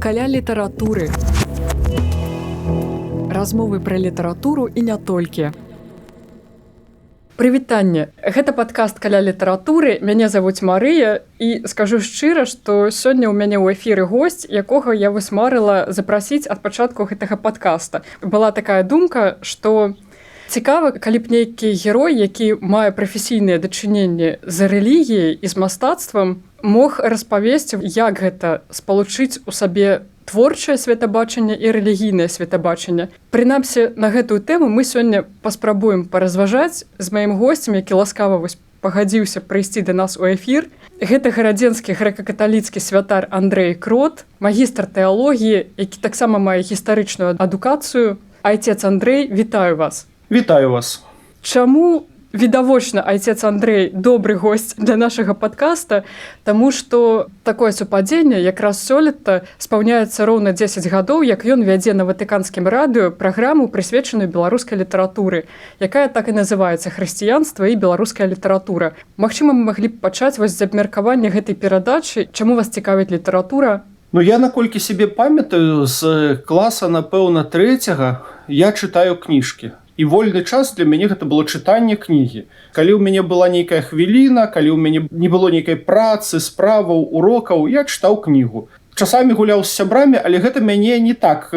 Каля літаратуры. Размовы пра літаратуру і не толькі. Прывітанне. Гэта падкаст «Каля літаратуры». Мяне завуць Марыя, і скажу шчыра, што сёння ў мяне ў эфіры госць, якога я вось марыла запрасіць ад пачатку гэтага падкаста. Была такая думка, што цікава, калі б нейкі герой, які мае прафесійныя дачыненні з рэлігіяй і з мастацтвам, мог распавесці, як гэта спалучыць у сабе творчае светабачанне і рэлігійнае светабачанне. Прынамсі, на гэтую тэму мы сёння паспрабуем паразважаць з маім госцем, які ласкава вось пагадзіўся прыйсці да нас у эфір. Гэта гарадзенскі грэка-каталіцкі святар Андрэй Крот, магістр тэалогіі, які таксама мае гістарычную адукацыю. Айцец Андрэй, вітаю вас. Вітаю вас. Чаму відавочна айцец Андрэй добры госць для нашага падкаста? Таму што такое супадзенне: якраз сёлета спаўняецца роўна 10 гадоў, як ён вядзе на ватыканскім радыё праграму, прысвечаную беларускай літаратуры, якая так і называецца «Хрысціянства і беларуская літаратура». Магчыма, мы маглі б пачаць вось з абмеркавання гэтай перадачы. Чаму вас цікавіць літаратура? Ну, я, наколькі сябе памятаю, з класа, напэўна, трэцяга я чытаю кніжкі. І вольны час для мяне гэта было чытанне кнігі. Калі ў мяне была нейкая хвіліна, калі ў мяне не было нейкай працы, справаў, урокаў, я чытаў кнігу. Часамі гуляў з сябрамі, але гэта мяне не так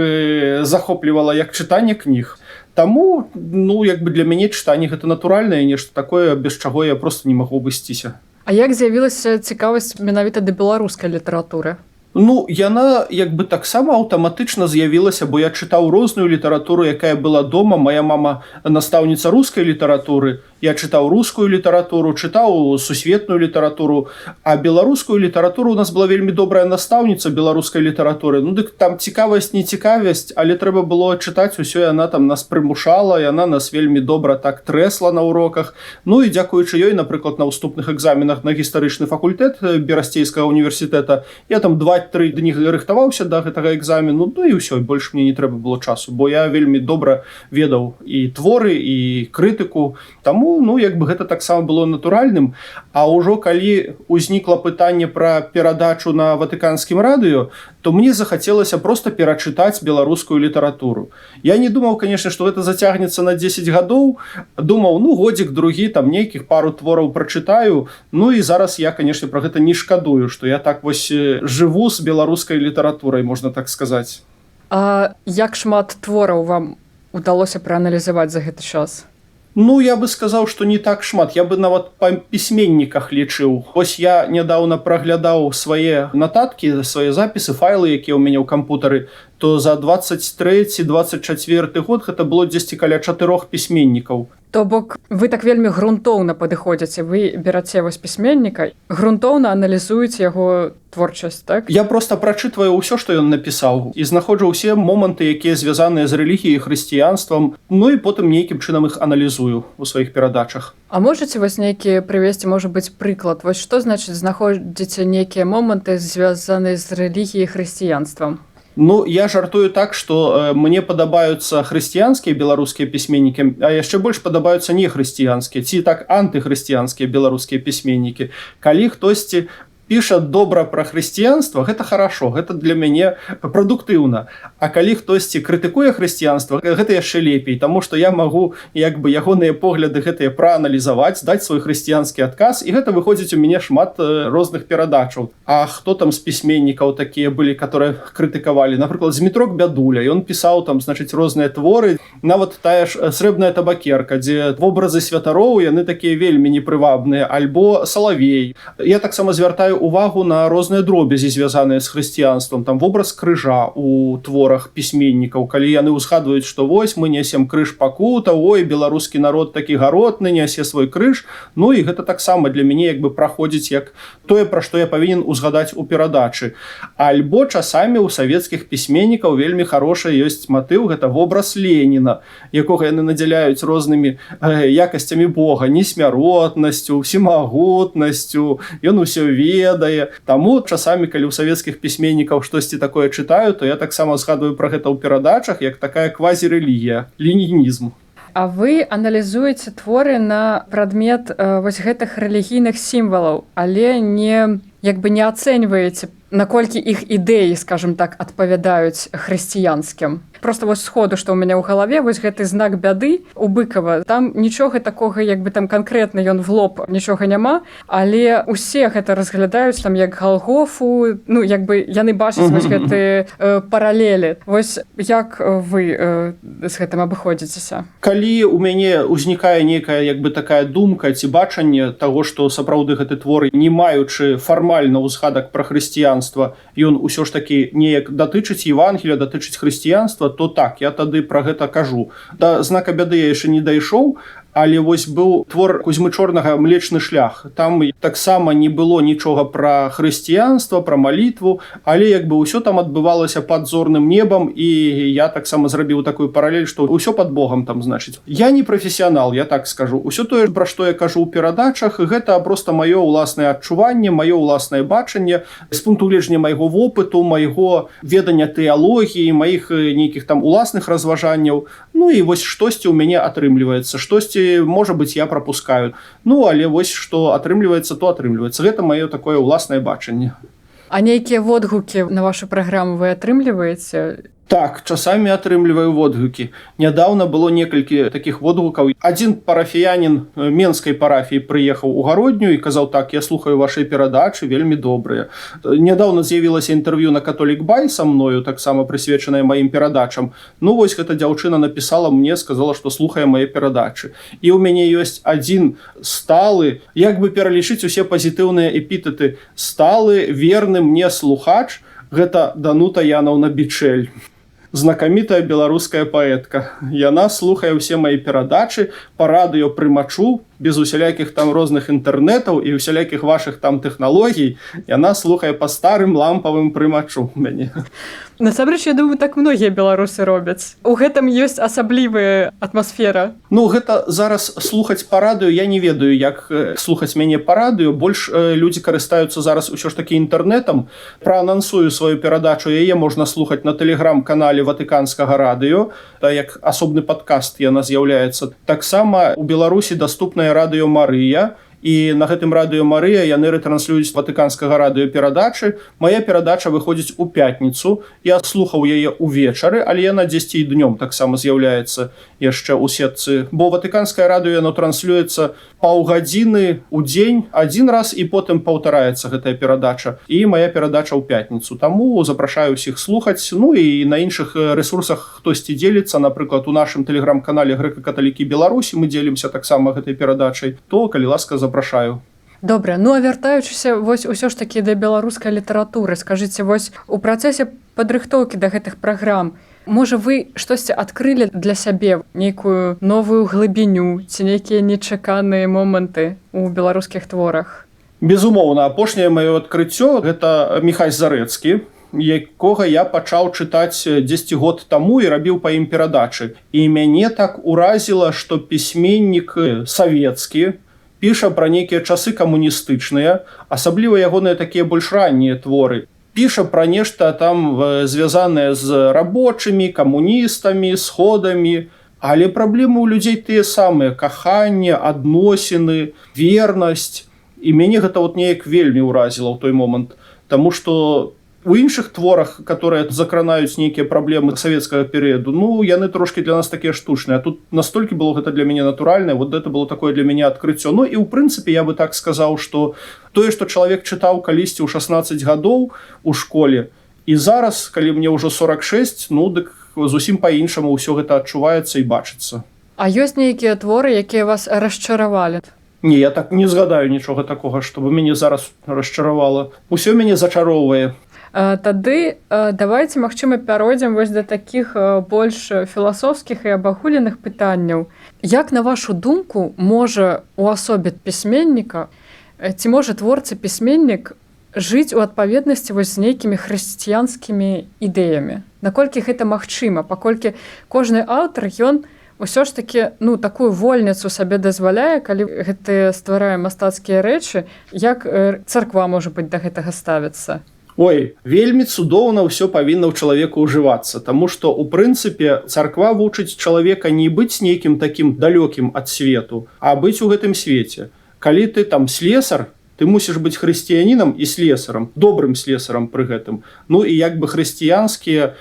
захоплівала, як чытанне кніг. Таму, ну, як бы для мяне чытанне — гэта натуральнае нешта такое, без чаго я просто не магу абысціся. А як з'явілася цікавасць менавіта да беларускай літаратуры? Ну, яна як бы таксама аўтаматычна з'явілася, бо я чытаў розную літаратуру, якая была дома. Моя мама настаўніца рускай літаратуры. Я чытаў рускую літаратуру, чытаў сусветную літаратуру, а беларускую літаратуру — у нас была вельмі добрая настаўніца беларускай літаратуры. Ну дык там цікавасць, не цікавасць, але трэба было чытаць усё, яна там нас прымушала, яна нас вельмі добра так трэсла на уроках. Ну і дзякуючы ёй, напрыклад, на ўступных экзаменах на гістарычны факультэт Берасцейскага універсітэта я там 2-3 дні рыхтаваўся да гэтага экзамену, ну і ўсё, больш мне не трэба было часу, бо я вельмі добра ведаў і творы, і крытыку. Таму, ну, як бы гэта таксама было натуральным. А ўжо калі ўзнікла пытанне пра перадачу на ватыканскім радыё, то мне захацелася просто перачытаць беларускую літаратуру. Я не думаў, конечно, что гэта зацягнецца на 10 гадоў. Думаў, ну, годзік другі там нейкіх пару твораў прачытаю. Ну і зараз я, конечно, про гэта не шкадую, что я так вось жыву з беларускай літаратурай, можна так сказаць. А як шмат твораў вам удалося прааналізаваць за гэты час? Ну, я бы сказаў, што не так шмат. Я бы нават па пісьменніках лічыў. Вось я нядаўна праглядаў свае нататкі, свае запісы, файлы, якія ў мяне ў кампутары, то за 23 24 год гэта было дзесьці каля чатырох пісьменнікаў. То бок вы так вельмі грунтоўна падыходзіце, вы бераце вось пісьменніка, грунтоўна аналізуеце яго творчасць, так? Я просто прачытваю ўсё, што ён напісаў, і знаходжу ўсе моманты, якія звязаныя з рэлігіяй, хрысціянствам, ну і потым нейкім чынам іх аналізую у сваіх перадачах. А можаце вось нейкі прывесці, можа быць, прыклад, вось што значыць знаходзіце нейкія моманты, звязаныя з рэлігіяй, хрысціянствам? Ну, я жартую так, што мне падабаюцца хрысціянскія беларускія пісьменнікі, а яшчэ больш падабаюцца нехрысціянскія ці так антыхрысціянскія беларускія пісьменнікі. Калі хтосьці піша добра пра хрысціянства, гэта хорошо, гэта для мяне прадуктыўна. А калі хтосьці крытыкуе хрысціянства, гэта яшчэ лепей, таму што я магу як бы ягоныя погляды гэтыя прааналізаваць, даць свой хрысціянскі адказ, і гэта выходзіць у мяне шмат розных перадачаў. А хто там з пісьменнікаў такія былі, которые крытыкавалі? Напрыклад, Змітрок Бядуля, ён пісаў там, значыць, розныя творы, нават тая ж «Срэбная табакерка», дзе вобразы святароў, яны такія вельмі непрывабныя, альбо «Салавей». Я таксама звяртаю увагу на розныя дробязі, звязаныя з хрысціянствам, там вобраз крыжа у творах пісьменнікаў, калі яны ўзгадваюць, што вось мы нясем крыж пакута, ой, беларускі народ такі гаротны, нясе свой крыж. Ну і гэта таксама для мяне як бы праходзіць як тое, пра што я павінен узгадаць у перадачы. Альбо часамі ў савецкіх пісьменнікаў вельмі хорошая ёсць матыў, гэта вобраз Леніна, якога яны надзяляюць рознымі якасцямі Бога: несмяротнасцю, усемагутнасцю, ён усё ведае. Таму часамі, калі ў савецкіх пісьменнікаў штосьці такое чытаю, то я таксама згадваю пра гэта ў перадачах, як такая квазірэлігія ленінізм. А вы аналізуеце творы на прадмет вось гэтых рэлігійных сімвалаў, але не як бы не ацэньваеце Наколькі іх ідэі, скажем так, адпавядаюць хрысціянскім? Просто вось сходу, што ў мяне ў галаве, вось гэты «Знак бяды» у Быкова. Там нічога такога, як бы там канкрэтна ён в лоб нічога няма, але усе гэта разглядаюць там як Галгофу, ну, як бы яны бачаць вось гэты паралелі. Вось як вы з гэтым абыходзіцеся? Калі у мяне ўзнікае нейкая як бы такая думка ці бачанне таго, што сапраўды гэты твор, не маючы фармальна ўзгадак пра хрысціянства, ён усё ж такі неяк датычыць Евангеля, датычыць хрысціянства, то так, я тады пра гэта кажу. Да «Знака бяды» я яшчэ не дайшоў, але вось быў твор Кузьмы Чорнага «Млечны шлях». Там таксама не было нічога пра хрысціянства, пра малітву, але як бы ўсё там адбывалася пад зорным небам, і я таксама зрабіў такую паралель, што ўсё пад Богом там. Значыць, я не прафесіянал, я так скажу. Усё тое, пра што я кажу ў перадачах, гэта просто маё ўласнае адчуванне, маё ўласнае бачанне з пункту гледжання майго вопыту, майго ведання тэалогіі, маіх нейкіх там уласных разважанняў. Ну і вось штосьці ў мяне атрымліваецца, штосьці, можа быць, я прапускаю. Ну, але вось што атрымліваецца, то атрымліваецца. Гэта маё такое ўласнае бачанне. А нейкія водгукі на вашу праграму вы атрымліваеце? Так, часамі атрымліваю водгукі. Нядаўна было некалькі такіх водгукаў. Адзін парафіянін менскай парафіі прыехаў у Гародню і казаў: «Так, я слухаю вашыя перадачы, вельмі добрыя». Нядаўна з'явілася інтэрв'ю на Католік Бай са мною, таксама прысвечанае маім перадачам. Ну вось гэта дзяўчына напісала мне, сказала, што слухае мае перадачы. І ў мяне ёсць адзін сталы, як бы пералічыць усе пазітыўныя эпітэты, сталы верны мне слухач, гэта Данута Янаўна Бічэль, знакамітая беларуская паэтка. Яна слухае ўсе мае перадачы па радыёпрымачу, без усялякіх там розных інтэрнэтаў і усялякіх вашых там тэхналогій. Яна слухае па старым лампавым прымачу мяне. Насамрэч, я думаю, так многія беларусы робяць. У гэтым ёсць асаблівая атмасфера. Ну, гэта зараз слухаць па радыё, я не ведаю, як слухаць мяне па радыё. Больш людзі карыстаюцца зараз усё ж такі інтэрнэтам. Праанансую сваю перадачу: яе можна слухаць на тэлеграм-канале Ватыканскага радыё, та як асобны падкаст яна з'яўляецца. Таксама у Беларусі даступная Радыё Марыя, і на гэтым Радыё Марыя яны рэтранслююць Ватыканскага радыё перадачы. Моя перадача выходзіць у пятніцу, я слухаў яе увечары, але яна дзесьці і днём таксама з'яўляецца яшчэ ў сетцы, бо Ватыканскае радыё, яно транслюецца паўгадзіны ў дзень адзін раз, і потым паўтараецца гэтая перадача, і моя перадача ў пятніцу. Таму запрашаю ўсіх слухаць. Ну і на іншых ресурсах хтосьці дзеліцца, напрыклад, у нашым тэлеграм-канале «Грэка-каталікі Беларусі» мы дзелімся таксама гэтай перадачай, то, калі ласка, запрашаю. Добра, ну а вяртаючыся вось усё ж такі да беларускай літаратуры, скажыце, вось у працэсе падрыхтоўкі да гэтых праграм, можа, вы штосьці адкрылі для сябе, нейкую новую глыбіню ці нейкія нечаканыя моманты у беларускіх творах? Безумоўна, апошняе маё адкрыццё — гэта Міхась Зарэцкі, якога я пачаў чытаць 10 год таму і рабіў па ім перадачы. І мяне так уразіла, што пісьменнік савецкі піша пра нейкія часы камуністычныя, асабліва ягоныя такія больш раннія творы. Піша пра нешта там звязанае з рабочымі, камуністамі, сходамі, але праблемы ў людзей тыя самыя: каханне, адносіны, вернасць. І мяне гэта вот неяк вельмі ўразіла ў той момант, таму што у іншых творах, которые закранаюць нейкія праблемы савецкага перыяду, ну, яны трошки для нас такія штучныя, а тут настолькі было гэта для мяне натуральнае. Вот это было такое для мяне адкрыццё. Ну і ў прынцыпе я бы так сказаў, что тое, что чалавек чытаў калісьці ў 16 гадоў у школе, і зараз, калі мне ўжо 46, ну дык зусім по-іншаму ўсё гэта адчуваецца і бачыцца. А ёсць нейкія творы, якія вас расчаравалі? Не, я так не згадаю нічога такога, чтобы мяне зараз расчаравала. Усё мяне зачароўвае. Тады давайте, магчыма, пяройдзем вось да такіх больш філасофскіх і абагуленых пытанняў. Як на вашу думку, можа у асобе пісьменніка ці можа творца пісьменнік жыць у адпаведнасці вось з нейкімі хрысціянскімі ідэямі? Наколькі гэта магчыма, паколькі кожны аўтар, ён усё ж такі, ну, такую вольніцу сабе дазваляе, калі гэты стварае мастацкія рэчы? Як царква можа быць да гэтага ставіцца? Ой, вельмі цудоўна ўсё павінна ў чалавеку ўжывацца, таму што у прынцыпе царква вучыць чалавека не быць нейкім такім далёкім ад свету, а быць у гэтым свеце. Калі ты там слесар, Ты мусіш быць хрысціянінам і слесарам, добрым слесарам пры гэтым. Ну і як бы хрысціянскія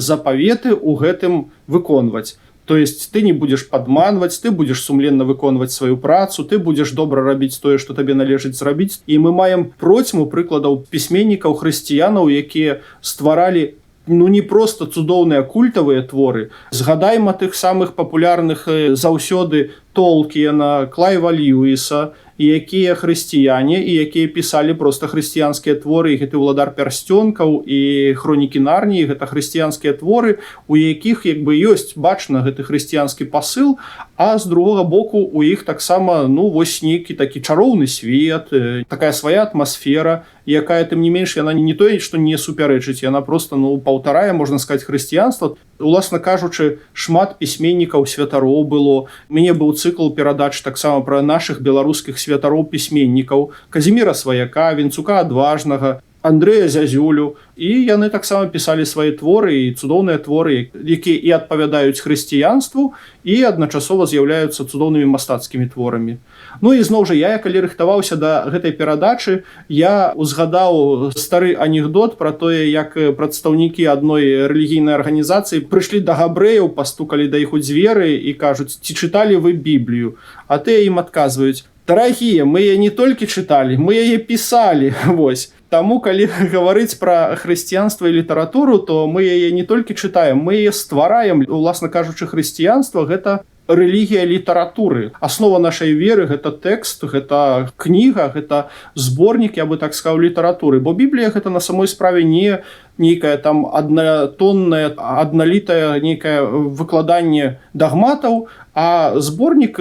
запаветы ў гэтым выконваць. То есть ты не будзеш падманваць, ты будзеш сумленна выконваць сваю працу, ты будзеш добра рабіць тое, што табе належыць зрабіць. І мы маем процьму прыкладаў пісьменнікаў хрысціянаў, якія стваралі, ну, не просто цудоўныя культавыя творы. Згадайма тых самых папулярных заўсёды Толкіена, Клайва Льюіса, якія хрысціяне і якія пісалі просто хрысціянскія творы. І гэты «Уладар пярсцёнкаў» і «Хронікі Нарніі» — гэта хрысціянскія творы, у якіх як бы ёсць бачна гэты хрысціянскі пасыл, а з другога боку у іх таксама, ну, вось нейкі такі чароўны свет, такая свая атмасфера, якая, тым не менш, яна не тое што не супярэчыць, яна просто, ну, паўтарае, можна сказать, хрысціянства. Уласна кажучы, шмат пісьменнікаў святароў было. Мяне быў цыкл перадач таксама пра нашых беларускіх святароў пісьменнікаў: Казіміра Сваяка, Вінцука Адважнага, Андрэя Зязюлю, і яны таксама пісалі свае творы, і цудоўныя творы, якія і адпавядаюць хрысціянству, і адначасова з'яўляюцца цудоўнымі мастацкімі творамі. Ну і зноў жа, я, калі рыхтаваўся да гэтай перадачы, я узгадаў стары анекдот пра тое, як прадстаўнікі адной рэлігійнай арганізацыі прыйшлі да габрэяў, пастукалі да іх у дзверы і кажуць: «Ці чыталі вы Біблію?» А тыя ім адказваюць: «Дарагія, мы яе не толькі чыталі, мы яе пісалі». Вось. Таму, калі гаварыць пра хрысціянства і літаратуру, то мы яе не толькі чытаем, мы яе ствараем. Уласна кажучы, хрысціянства — гэта рэлігія літаратуры. Аснова нашай веры — гэта тэкст, гэта кніга, гэта зборнік, я бы так сказаў, літаратуры. Бо Біблія — гэта на самой справе не нейкая там аднатонная, адналітая нейкае выкладанне дагматаў, а зборнік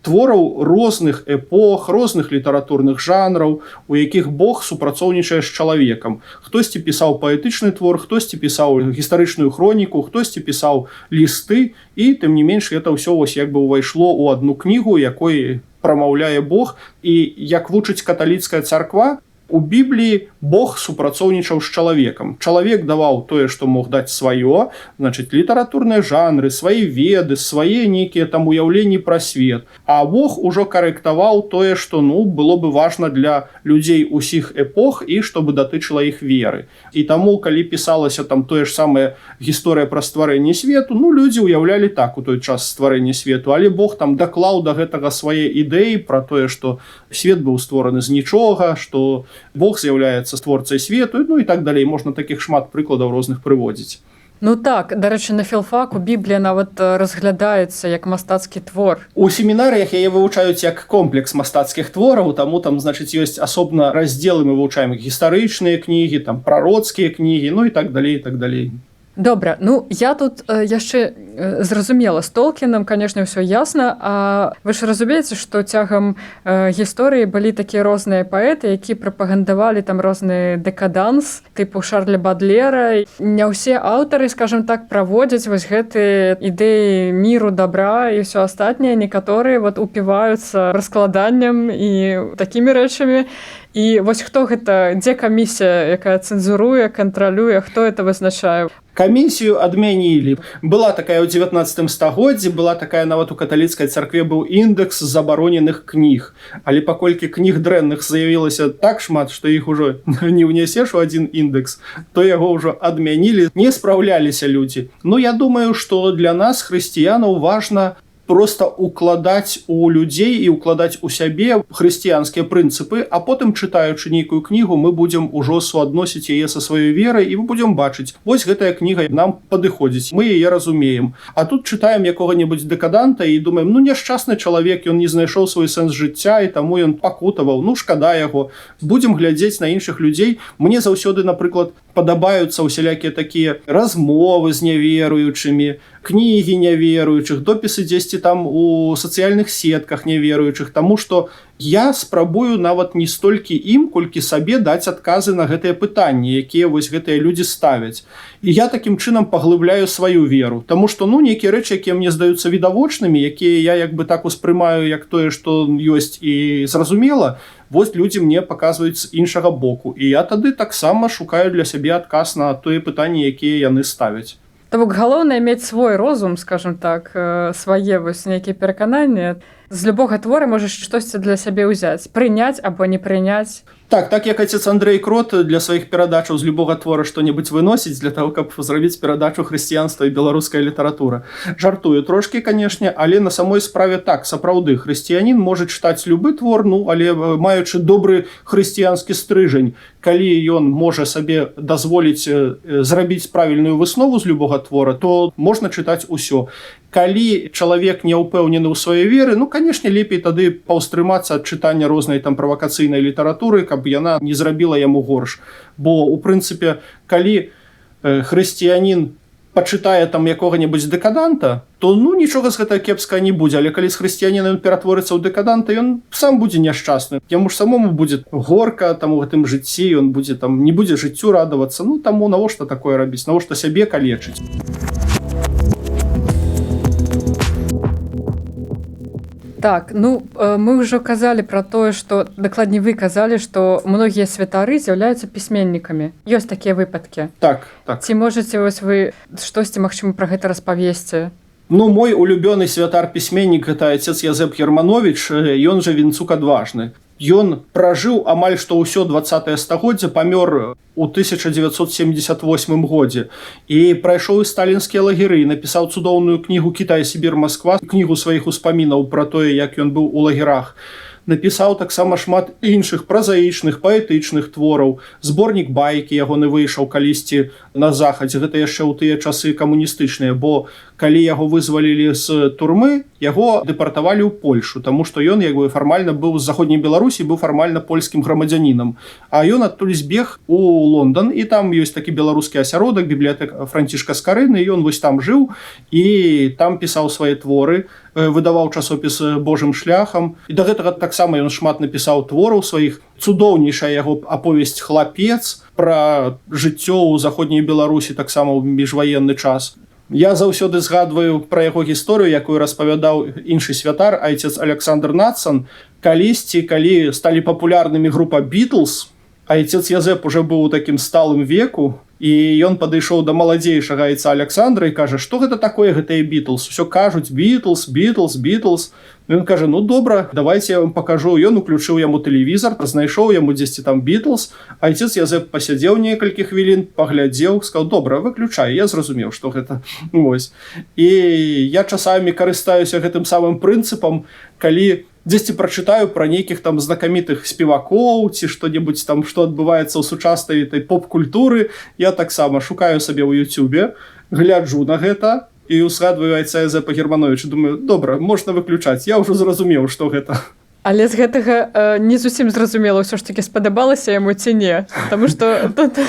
твораў розных эпох, розных літаратурных жанраў, у якіх Бог супрацоўнічае з чалавекам. Хтосьці пісаў паэтычны твор, хтосьці пісаў гістарычную хроніку, хтосьці пісаў лісты, і тым не менш это ўсё вось як бы ўвайшло ў адну кнігу, якой прамаўляе Бог. І як вучыць каталіцкая царква, у Бібліі Бог супрацоўнічаў з чалавекам. Чалавек даваў тое, што мог даць сваё, значыць, літаратурныя жанры, свае веды, свае нейкія там уяўленні пра свет. А Бог ужо карэктаваў тое, што, ну, было бы важна для людзей усіх эпох і чтобы датычыла іх веры. І таму, калі пісалася там тое ж самае гісторыя пра стварэнне свету, ну, людзі ўяўлялі так у той час стварэнне свету, але Бог там даклаў да гэтага свае ідэі пра тое, што свет быў створаны з нічога, што Бог з'яўляецца створцай свету, ну і так далей. Можна такіх шмат прыкладаў розных прыводзіць. Ну так, дарэчы, на філфаку Біблія нават разглядаецца як мастацкі твор. У семінарыях яе вывучаюць як комплекс мастацкіх твораў, таму там, значыць, ёсць асобна раздзелы, мы вывучаем гістарычныя кнігі, там прароцкія кнігі, ну і так далей, і так далей. Добра, ну я тут яшчэ зразумела з Толкінам, конечно, ўсё ясна. А вы ж разумееце, што цягам гісторыі былі такія розныя паэты, які прапагандавалі там розны дэкаданс тыпу Шарля Бадлера. Не ўсе аўтары, скажем так, праводзяць вось гэтыя ідэі міру, добра і ўсё астатняе. Некаторыя вот упіваюцца раскладаннем і такімі рэчамі. І вось хто гэта, дзе камісія, якая цэнзуруе, кантралюе, хто это вызначае? Камісію адмянілі. Была такая ў 19 стагоддзі, была такая нават у каталіцкай царкве, быў індэкс забароненых кніг. Але паколькі кніг дрэнных з'явілася так шмат, што іх ужо не ўнясеш у адзін індэкс, то яго ўжо адмянілі, не спраўляліся людзі. Ну, я думаю, што для нас, хрысціянаў, важна просто укладаць у людзей і укладаць у сябе хрысціянскія прынцыпы, а потым, чытаючы нейкую кнігу, мы будзем ужо суадносіць яе са сваёй верай, і мы будзем бачыць: вось гэтая кніга нам падыходзіць, мы яе разумеем. А тут чытаем якога-небудзь дэкаданта і думаем: ну, няшчасны чалавек, ён не знайшоў свой сэнс жыцця, і таму ён пакутаваў, ну, шкада яго. Будзем глядзець на іншых людзей. Мне заўсёды, напрыклад, падабаюцца усялякія такія размовы з няверуючымі, кнігі няверуючых, допісы дзесьці там у сацыяльных сетках няверуючых, таму што я спрабую нават не столькі ім, колькі сабе даць адказы на гэтыя пытанні, якія вось гэтыя людзі ставяць. І я такім чынам паглыбляю сваю веру. Таму што, ну, нейкія рэчы, якія мне здаюцца відавочнымі, якія я як бы так успрымаю як тое, што ёсць і зразумела, вось людзі мне паказваюць з іншага боку. І я тады таксама шукаю для сябе адказ на тое пытанні, якія яны ставяць. То бок галоўнае — мець свой розум, скажем так, свае вось нейкія перакананні. З любога твора можаш штосьці для сябе ўзяць, прыняць або не прыняць. Так, як отец Андрей Крот для сваіх перадачаў з любога твора што-небудзь выносіць для того, каб зрабіць перадачу «Хрысціянства і беларуская літаратура». Жартую трошкі, канешне, але на самой справе так, сапраўды, хрысціянін можа чытаць любы твор, ну, але маючы добры хрысціянскі стрыжань, калі ён можа сабе дазволіць зрабіць правільную выснову з любога твора, то можна чытаць усё. Калі чалавек не ўпэўнены ў сваёй веры, ну, канешне, лепей тады паўстрымацца ад чытання рознай там правакацыйнай літаратуры, каб яна не зрабіла яму горш. Бо, у прынцыпе, калі хрысціянін пачытае там якога-небудзь дэкаданта, то, ну, нічога з гэтага кепскага не будзе, але калі з хрысціяніна ён ператворыцца ў дэкаданта, ён сам будзе няшчасны. Яму ж самому будзе горка там у гэтым жыцці, ён будзе там не будзе жыццю радавацца. Ну, таму навошта такое рабіць, навошта сябе калечыць? Так, ну, мы ўжо казалі пра тое, што, дакладней, вы казалі, што многія святары з'яўляюцца пісьменнікамі. Ёсць такія выпадкі. Так. Ці можаце вось вы штосьці, магчыма, пра гэта распавесці? Ну, мой улюбёны святар пісьменнік — гэта отец Язэп Германович, ён жа Вінцук Адважны. Ён пражыў амаль што ўсё 20 стагоддзя, памёр у 1978 годзе і прайшоў і сталінскія лагеры, напісаў цудоўную кнігу «Кітай, Сібір, Масква», кнігу сваіх успамінаў пра тое, як ён быў у лагерах. Напісаў таксама шмат іншых празаічных, паэтычных твораў. Зборнік «Байкі» ягоны выйшаў калісьці на захадзе. Гэта яшчэ ў тыя часы камуністычныя, бо калі яго вызвалілі з турмы, яго дэпартавалі ў Польшу, таму што ён як бы фармальна быў з заходняй Беларусі, быў фармальна польскім грамадзянінам. А ён адтуль збег у Лондон, і там ёсць такі беларускі асяродак, бібліятэка Францішка Скарыны, ён вось там жыў і там пісаў свае творы, выдаваў часопіс «Божым шляхам». І да гэтага таксама ён шмат напісаў твораў сваіх. Цудоўнейшая яго аповесць «Хлапец» пра жыццё ў заходняй Беларусі таксама ў міжваенны час. Я заўсёды згадваю пра яго гісторыю, якую распавядаў іншы святар, айцец Александр Натсон. Калісьці, калі сталі папулярнымі група «Бітлз», айцец Язэп уже быў у такім сталым веку, і ён падышоў да маладзейшага айца Александра і кажа: «Што гэта такое, гэтыя Бітлз? Усё кажуць: Бітлз, Бітлз, Бітлз». Ён кажа: «Ну добра, давайте я вам пакажу». Ён уключыў яму тэлевізор, знайшоў яму дзесьці там Бітлз. Айцец Язэп пасядзеў некалькі хвілін, паглядзеў, сказал: «Добра, выключай, я зразумеў, што гэта». Вось. І я часамі карыстаюся гэтым самым прынцыпам, калі дзесьці прачытаю пра нейкіх там знакамітых спевакоў ці што-небудзь там, што адбываецца ў сучаснай этой поп-культуры, я таксама шукаю сабе ў Ютубе, гляджу на гэта і ўзгадваю айца Язэпа Германовича, думаю: «Добра, можна выключаць, я ўжо зразумеў, што гэта». Але з гэтага не зусім зразумела, ўсё ж такі спадабалася яму ці не, таму што тут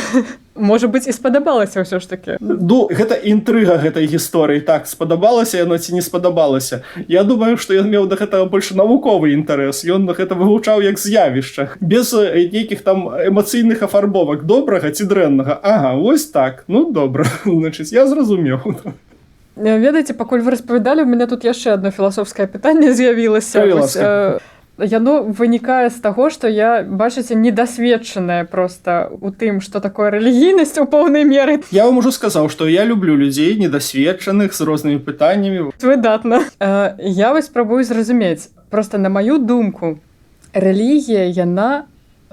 можа быць і спадабалася ўсё ж такі. Ну, гэта інтрыга гэтай гісторыі, так, спадабалася яно ці не спадабалася. Я думаю, што ён меў да гэтага больш навуковы інтарэс, ён гэта вывучаў як з'явішча, без нейкіх там эмацыйных афарбовак, добрага ці дрэннага. Ага, вось так, ну добра, значыць, я зразумеў. Ведаеце, пакуль вы распавядалі, у мяне тут яшчэ одно філасофскае пытанне з'явілася. Калі ласка. Яно вынікае з таго, што я, бачыце, недасведчаная проста у тым, што такое рэлігійнасць у поўнай меры. Я вам ужо сказаў, што я люблю людзей недасведчаных з рознымі пытаннямі. Выдатна. Я вось спрабую зразумець. Проста на маю думку, рэлігія, яна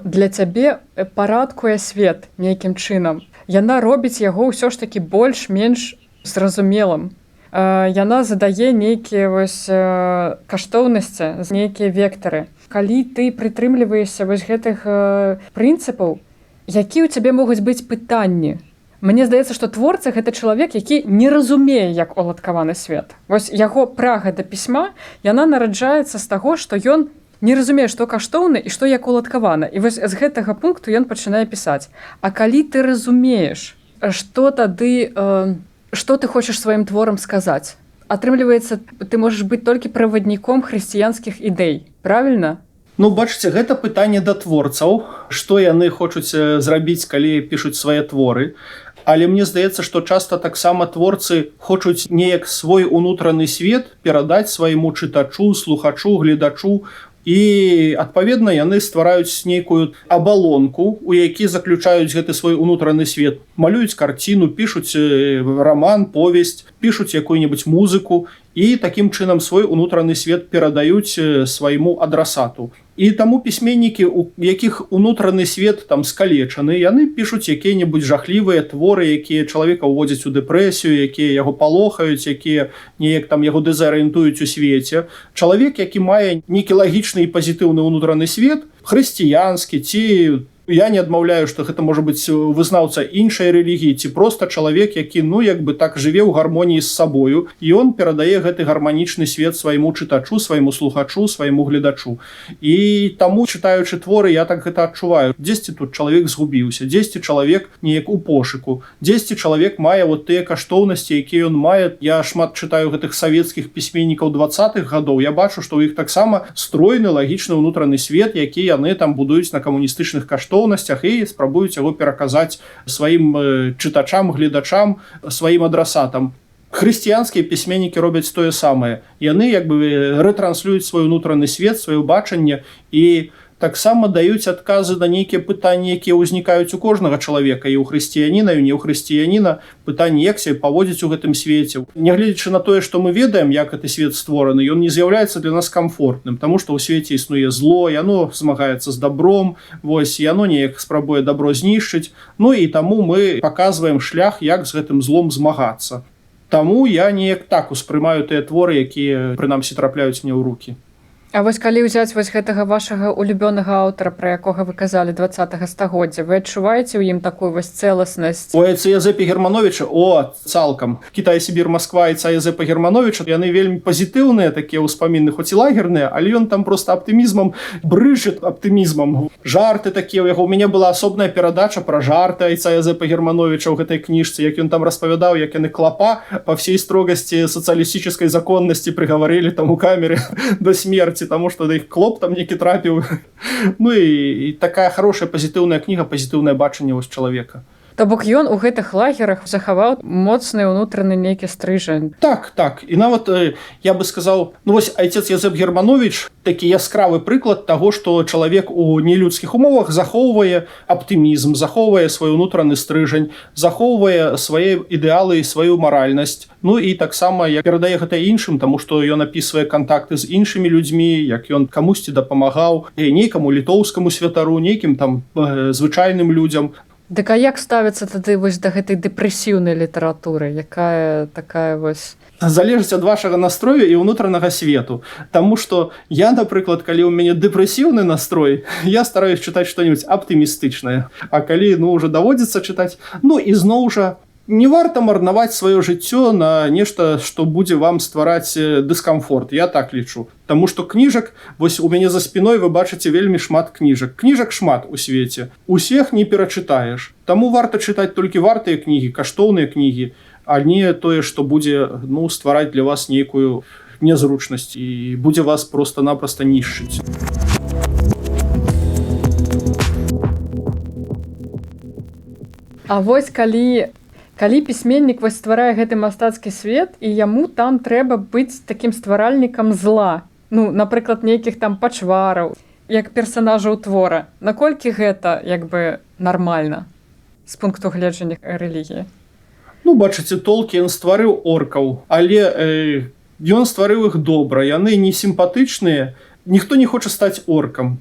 для цябе парадкуе свет нейкім чынам. Яна робіць яго ўсё ж такі больш-менш зразумелым. Яна задае нейкія вось каштоўнасці, нейкія вектары. Калі ты прытрымліваешся вось гэтых прынцыпаў, які ў цябе могуць быць пытанні? Мне здаецца, што творца гэта чалавек, які не разумее, як уладкаваны свет. Вось яго прага да пісьма, яна нараджаецца з таго, што ён не разумее, што каштоўна і што як уладкавана. І вось з гэтага пункту ён пачынае пісаць. А калі ты разумееш, што тады, што ты хочаш сваім творам сказаць? Атрымліваецца, ты можаш быць толькі правадніком хрысціянскіх ідэй, правильно? Ну, бачыце, гэта пытанне да творцаў, што яны хочуць зрабіць, калі пішуць свае творы. Але мне здаецца, што часта таксама творцы хочуць неяк свой унутраны свет перадаць свайму чытачу, слухачу, гледачу. І адпаведна яны ствараюць нейкую абалонку, у які заключаюць гэты свой унутраны свет, малююць карціну, пішуць роман, повесць, пішуць якую-небудзь музыку і такім чынам свой унутраны свет перадаюць свайму адрасату. І таму пісьменнікі, у якіх унутраны свет там скалечаны, яны пішуць якія-небудзь жахлівыя творы, якія чалавека ўводзяць у дэпрэсію, якія яго палохаюць, якія неяк там яго дэзарыентуюць у свеце. Чалавек, які мае нейкі лагічны і пазітыўны ўнутраны свет, хрысціянскі ці, я не адмаўляю, што гэта можа быць вызнаўца іншай рэлігіі, ці проста чалавек, які, ну, як бы так жыве ў гармоніі з сабою, і ён перадае гэты гарманічны свет свайму чытачу, свайму слухачу, свайму гледачу. І таму, чытаючы творы, я так гэта адчуваю: дзесьці тут чалавек згубіўся, дзесьці чалавек неяк у пошуку, дзесьці чалавек мае вот тыя каштоўнасці, якія ён мае. Я шмат чытаю гэтых савецкіх пісьменнікаў 20-х гадоў, я бачу, што ў іх таксама стройны лагічны ўнутраны свет, які яны там будуюць на камуністычных каштоўнасцях і спрабуюць яго пераказаць сваім чытачам, гледачам, сваім адрасатам. Хрысціянскія пісьменнікі робяць тое самае. Яны як бы рэтранслююць свой унутраны свет, сваё бачанне і таксама даюць адказы на нейкія пытанні, якія ўзнікаюць у кожнага чалавека, і ў хрысціяніна, і не ў хрысціяніна, пытанні, як сябе паводзіць у гэтым свеце. Нягледзячы на тое, што мы ведаем, як гэты свет створаны, ён не з'яўляецца для нас камфортным, таму што ў свеце існуе зло, яно змагаецца з дабром, вось, яно неяк спрабуе дабро знішчыць. Ну і таму мы паказваем шлях, як з гэтым злом змагацца. Таму я неяк так успрымаю тыя творы, якія прынамсі трапляюць мне ў рукі. А вось калі ўзяць вось гэтага вашага улюбёнага аўтара, пра якога вы казалі, 20 стагоддзя, вы адчуваеце ў ім такую вось цэласнасць? У айцы Язэпе Германовича? О, цалкам. «Кітай, Сібір, Масква» айца Язэпа Германовича, яны вельмі пазітыўныя такія ўспаміны, хоць і лагерныя, але ён там просто аптымізмам брыжет, аптымізмам. Жарты такія ў яго. У мяне была асобная перадача пра жарты айца Язэпа Германовича ў гэтай кніжцы, як ён там распавядаў, як яны клапа по всей строгости социалистической законности приговорили там у камеры до смерти, тому что да іх клоп там некі трапіў. Ну і такая хорошая пазітыўная кніга, пазітыўнае бачанне вось чалавека. То бок ён у гэтых лагерах захаваў моцны ўнутраны нейкі стрыжань. Так. І нават я бы сказаў, ну вось айцец Язэп Германович такі яскравы прыклад таго, што чалавек у нелюдскіх умовах захоўвае аптымізм, захоўвае свой унутраны стрыжань, захоўвае свае ідэалы і сваю маральнасць. Ну і таксама як перадае гэта іншым, таму што ён апісвае кантакты з іншымі людзьмі, як ён камусьці дапамагаў, нейкаму літоўскаму святару, нейкім там звычайным людзям. Дык а як ставіцца тады вось да гэтай дэпрэсіўнай літаратуры, якая такая вось? Залежыць ад вашага настрою і ўнутранага свету. Таму што я, напрыклад, калі ў мяне дэпрэсіўны настрой, я стараюсь чытаць што-нибудь аптымістычнае. А калі, ну, уже даводзіцца чытаць, ну і зноў жа, не варта марнаваць сваё жыццё на нешта, што будзе вам ствараць дыскамфорт. Я так лічу. Таму што кніжак, вось у мяне за спіной вы бачыце вельмі шмат кніжак. Кніжак шмат у свеце. Усіх не перачытаеш. Таму варта чытаць толькі вартыя кнігі, каштоўныя кнігі, а не тое, што будзе, ну, ствараць для вас нейкую нязручнасць і будзе вас просто-напросто нішчыць. А вось калі пісьменнік вось стварае гэты мастацкі свет, і яму там трэба быць такім стваральнікам зла, ну, напрыклад, нейкіх там пачвараў, як персанажаў твора, наколькі гэта як бы нармальна з пункту гледжання рэлігіі? Ну, бачыце, Толкін стварыў оркаў, але ён стварыў іх добра, яны не сімпатычныя, ніхто не хоча стаць оркам.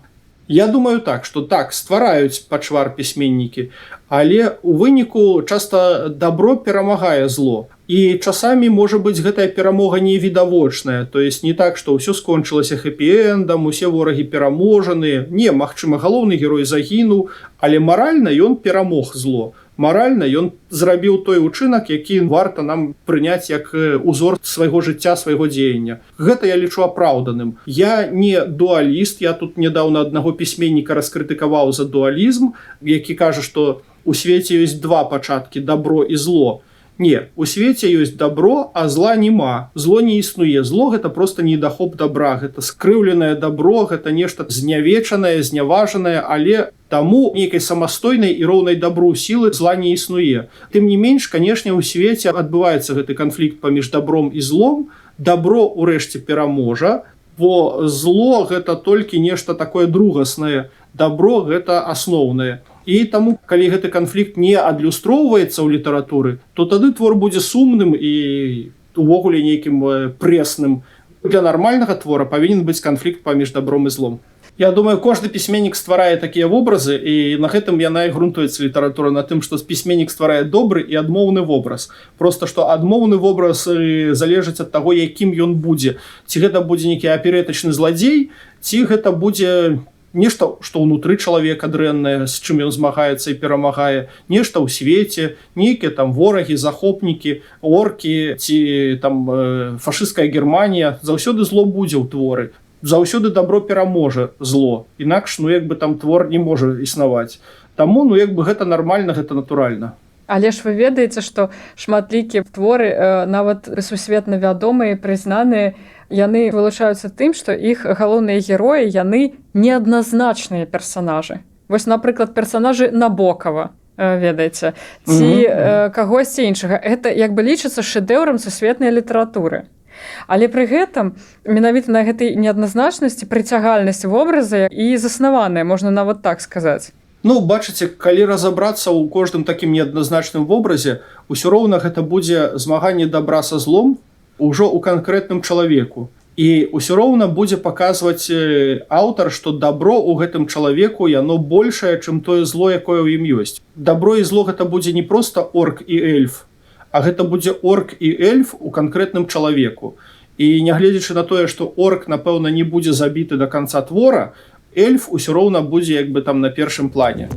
Я думаю так, што так, ствараюць пачвар пісьменнікі, але у выніку часта дабро перамагае зло. І часамі, можа быць, гэтая перамога не відавочная, то есть не так, што ўсё скончылася хэппі-эндам, усе ворагі пераможаны. Не, магчыма, галоўны герой загінуў, але маральна ён перамог зло. Маральна ён зрабіў той учынак, які варта нам прыняць як узор свайго жыцця, свайго дзеяння. Гэта я лічу апраўданым. Я не дуаліст, я тут нядаўна аднаго пісьменніка раскрытыкаваў за дуалізм, які кажа, што у свеце ёсць два пачаткі: дабро і зло. Не, у свеце ёсць дабро, а зла нема. Зло не існуе. Зло гэта просто недахоп добра, гэта скрыўленае дабро, гэта нешта знявечанае, зняважанае, але таму нейкай самастойнай і роўнай дабру сілы зла не існуе. Тым не менш, канешне, у свеце адбываецца гэты канфлікт паміж дабром і злом. Дабро ўрэшце пераможа. Бо зло гэта толькі нешта такое другаснае, дабро гэта асноўнае. І таму, калі гэты канфлікт не адлюстроўваецца ў літаратуры, то тады твор будзе сумным і увогуле нейкім прэсным. Для нармальнага твора павінен быць канфлікт паміж дабром і злом. Я думаю, кожны пісьменнік стварае такія вобразы, і на гэтым яна і грунтуецца, літаратура, на тым, што пісьменнік стварае добры і адмоўны вобраз. Просто што адмоўны вобраз залежыць ад таго, якім ён будзе. Ці гэта будзе нейкі аперэтачны зладзей, ці гэта будзе нешта, што ўнутры чалавека дрэннае, з чым ён змагаецца і перамагае, нешта ў свеце, нейкія там ворагі, захопнікі, оркі ці там фашысцкая Германія. Заўсёды зло будзе ў творы. Заўсёды дабро пераможа зло. Інакш, ну, як бы там твор не можа існаваць. Таму, ну, як бы гэта нармальна, гэта натуральна. Але ж вы ведаеце, што шматлікія творы, нават сусветна вядомыя, прызнаныя, яны вылучаюцца тым, што іх галоўныя героі, яны неадназначныя персанажы. Вось, напрыклад, персанажы Набокава, ведаеце, ці кагосьці іншага. Это як бы лічыцца шэдэўрам сусветнай літаратуры. Але пры гэтым менавіта на гэтай неадназначнасці прыцягальнасць вобраза і заснаваная, можна нават так сказаць. Ну, бачыце, калі разабрацца ў кожным такім неадназначным вобразе, усё роўна гэта будзе змаганне дабра са злом ўжо ў канкрэтным чалавеку. І ўсё роўна будзе паказваць аўтар, што дабро ў гэтым чалавеку, яно большае, чым тое зло, якое ў ім ёсць. Дабро і зло гэта будзе не проста орк і эльф, а гэта будзе орк і эльф у канкрэтным чалавеку. І нягледзячы на тое, што орк, напэўна, не будзе забіты до конца твора, эльф усё роўна будзе як бы там на першым плане.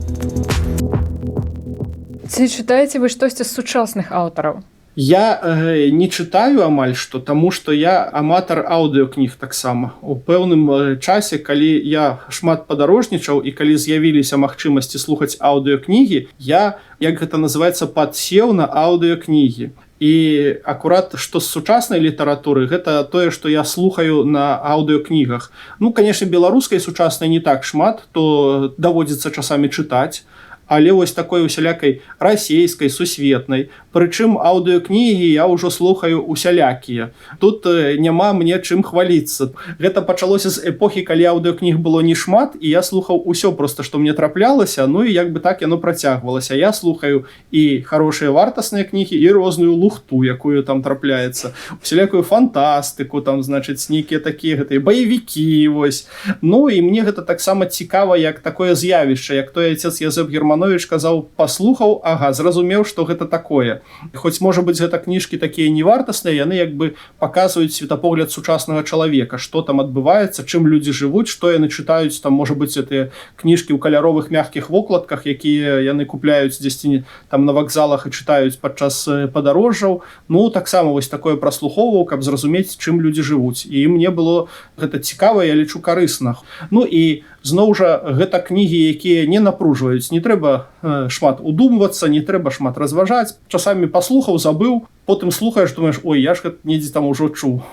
Ці чытаеце вы штосьці з сучасных аўтараў? Я не чытаю амаль што, таму што я аматар аўдыокніг таксама. У пэўным часе, калі я шмат падарожнічаў і калі з'явіліся магчымасці слухаць аўдыокнігі, я, як гэта называецца, падсеў на аўдыокнігі. І акурат што з сучаснай літаратуры, гэта тое, што я слухаю на аўдыокнігах. Ну, конечно, беларускай сучаснай не так шмат, то даводзіцца часамі чытаць, але вось такой усялякай расійскай, сусветнай. Прычым аўдыокнігі я ўжо слухаю усялякія. Тут няма мне чым хваліцца. Гэта пачалося з эпохі, калі аўдыокніг было не шмат, і я слухаў усё просто, што мне траплялася. Ну і як бы так яно працягвалася. Я слухаю і хорошыя вартасныя кнігі, і розную лухту, якую там трапляецца, усялякую фантастыку, там, значыць, нейкія такія гэтыя баевікі, вось. Ну і мне гэта таксама цікава, як такое з'явішча, як той отец Язэп Германович казаў: паслухаў, ага, зразумеў, што гэта такое. Хоць, можа быць, гэта кніжкі такія невартасныя, яны як бы паказваюць светапогляд сучаснага чалавека, што там адбываецца, чым людзі жывуць, што яны чытаюць там, можа быць, гэтыя кніжкі ў каляровых мягкіх вокладках, якія яны купляюць дзесьці там на вакзалах і чытаюць падчас падарожжаў. Ну, таксама вось такое праслухоўваў, каб зразумець, чым людзі жывуць. І мне было гэта цікава, я лічу, карысна. Ну і зноў жа, гэта кнігі, якія не напружваюць, не трэба шмат удумвацца, не трэба шмат разважаць. Часамі паслухаў, забыў, потым слухаеш, думаеш: ой, я ж гэта недзе там ужо чуў.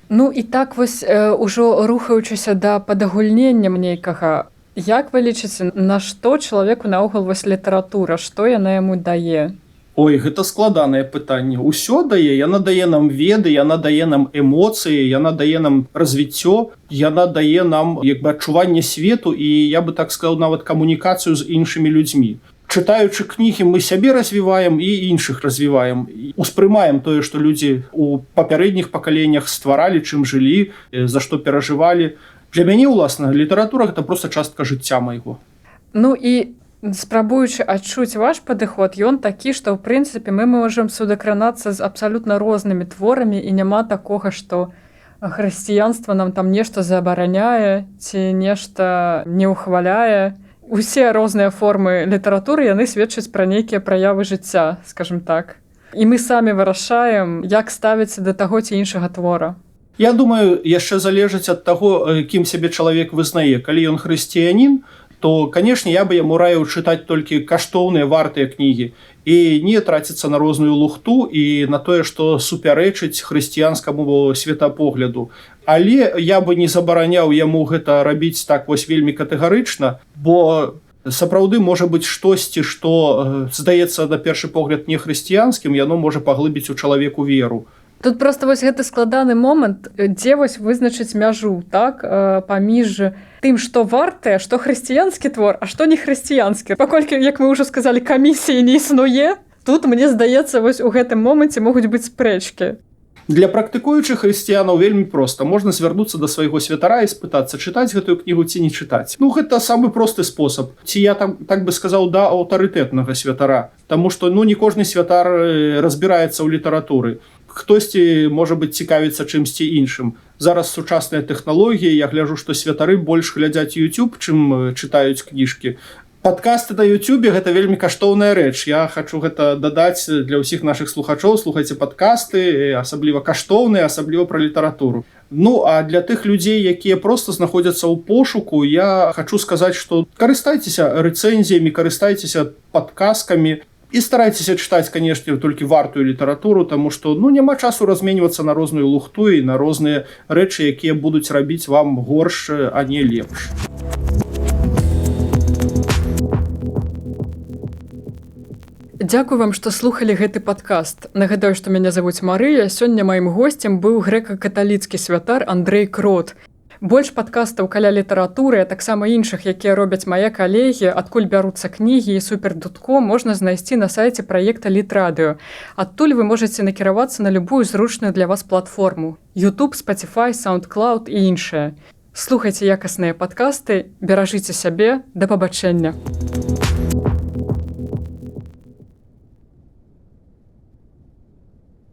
Ну і так вось, ўжо рухаючыся да падагульнення нейкага, як вы лічыце, на што чалавеку наогул вось літаратура, што яна яму дае? Ой, гэта складанае пытанне. Усё дае, яна дае нам веды, яна дае нам эмоцыі, яна дае нам развіццё, яна дае нам як бы адчуванне свету і, я бы так сказал, нават камунікацыю з іншымі людзьмі. Чытаючы кнігі, мы сябе развіваем і іншых развіваем, успрымаем тое, што людзі у папярэдніх пакаленнях стваралі, чым жылі, за што перажывалі. Для мяне, уласна, літаратура гэта просто частка жыцця майго. Ну і спрабуючы адчуць ваш падыход, ён такі, што ў прынцыпе мы можам судакранацца з абсалютна рознымі творамі, і няма такога, што хрысціянства нам там нешта забараняе ці нешта не ўхваляе. Усе розныя формы літаратуры, яны сведчаць пра нейкія праявы жыцця, скажем так. І мы самі вырашаем, як ставіцца да таго ці іншага твора. Я думаю, яшчэ залежыць ад таго, кім сябе чалавек вызнае. Калі ён хрысціянін, то, конечно, я бы яму раіў чытаць толькі каштоўныя, вартыя кнігі і не траціцца на розную лухту і на тое, што супярэчыць хрысціянскаму светапогляду. Але я бы не забараняў яму гэта рабіць так вось вельмі катэгарычна, бо сапраўды можа быць штосьці, што здаецца на першы погляд не хрысціянскім, яно можа паглыбіць у чалавеку веру. Тут просто вось гэты складаны момант, дзе вось вызначыць мяжу, так, паміж тым, што вартае, што хрысціянскі твор, а што не хрысціянскі. Паколькі, як мы ўжо сказалі, камісіі не існуе, тут, мне здаецца, вось у гэтым моманце могуць быць спрэчкі. Для практыкуючых хрысціянаў вельмі проста: можна звярнуцца да свайго святара і спытацца, чытаць гэтую кнігу ці не чытаць. Ну, гэта самы просты спосаб. Ці я там так бы сказаў, да аўтарытэтнага святара. Таму што, ну, не кожны святар разбіраецца ў літаратуры. Хтосьці, можа быць, цікавіцца чымсьці іншым. Зараз сучасныя тэхналогіі, я гляжу, што святары больш глядзяць YouTube, чым чытаюць кніжкі. Падкасты на Ютубе — гэта вельмі каштоўная рэч. Я хочу гэта дадаць для ўсіх наших слухачоў: слухайце падкасты, асабліва каштоўныя, асабліва пра літаратуру. Ну а для тых людзей, якія просто знаходзяцца ў пошуку, я хочу сказаць, что карыстайцеся рэцэнзіямі, карыстайцеся падказкамі і старайцеся чытаць, канешне, толькі вартую літаратуру, тому что, ну, няма часу разменьвацца на розную лухту і на розныя рэчы, якія будуць рабіць вам горш, а не лепш. Дзякую вам, што слухалі гэты падкаст. Нагадаю, што мяне завуць Марыя. Сёння маім госцем быў грэка-каталіцкі святар Андрэй Крот. Больш падкастаў «Каля літаратуры», а таксама іншых, якія робяць мае калегі, «Адкуль бяруцца кнігі» і «Супердудко», можна знайсці на сайце праекта Літрадыё. Адтуль вы можаце накіравацца на любую зручную для вас платформу: YouTube, Spotify, SoundCloud і іншыя. Слухайце якасныя падкасты, беражыце сябе, да пабачэння.